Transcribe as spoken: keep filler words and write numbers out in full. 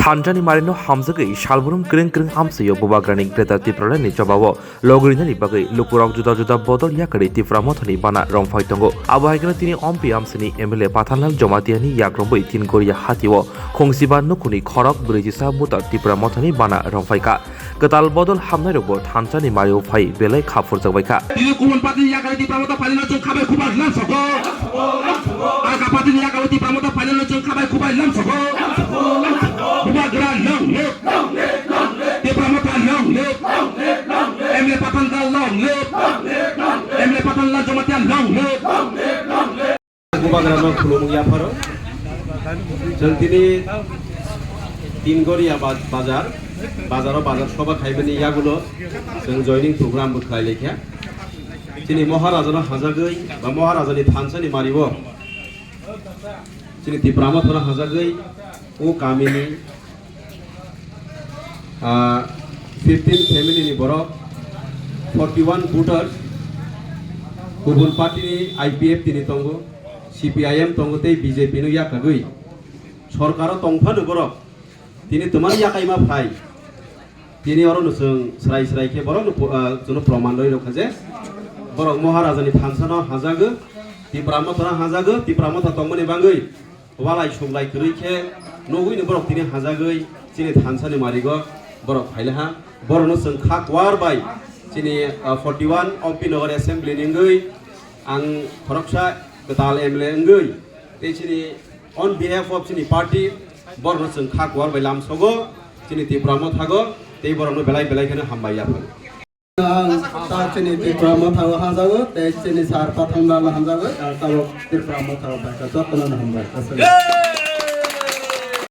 Anjani Marino hamjagwi salbrum kwrwng kwrwng amchaio Bubagrani Greater Tipralandni chobao logi rinani bagwi lukurok juda juda bodol yakarwi Tipra Mothani bana romphai tongo. Abo hai kheno tini Ompi amchaini M L A Pathanlal Jomatiani yakromwi Tingoria hatio khungsiba nukhungni khorok brwichisa butar Tipra Mothani bana romphaikha. Kwtal bodol hamnairokbo thansani mario phai belai kha phurjakbaikha. Tini kubun party ni yakarwi Tipra Motha phailano chwng khabai khubai lamsogo. Alka party ni yakarwi Tipra Motha phailano chwng khabai khubai lamsogo. Bubagra long live. Tipra Motha long live. M L A Pathanlal long live. M L A Pathanlal Jamatia long live. Bubagrano khulumung yapharo. Chwng tini Tingoria ba-, bazar, bazaro bazar soba khaimani yagulo chwng joining program bo khlai laikha. Chini Maharajano hajagwi ba Maharajani thansani mario chini Tipra Mothano hajagwi o kamini Ah, fifteen family ni borok, forty one voters, kubun party ni I P F tini tongo, C P I M tongo tei B J P no yakagwi sorkaro tongphano borok tini twmani yakaima phai. Tini oro no chwng srai srai khe borok no po-, ah, chwngno proman rwi rwkha je borok Maharajani thansa no hajago, Tipra Motha no hajago, Tipra Motha tongmani bagwi walai suklai kwrwi khe nugwi ni borok tini hajagwi chini thansani marigo borok phailaha. Borokno chwng kha kuar bai chini, ah, forty one Ompi Nagar Assembly ni wngwi ang khoroksa kwtal M L A wngwi tei chini on behalf of chini party borokno chwng kha kuar bai lamsogo chini Tipra Mothago tei borokno belai belai kheno hambai yaphang. Ang ta chini Tipra Motha o hamjago, tei chini sir Pathanlal hamjago, ang tabok Tipra Motha o bai ka jotono hambai.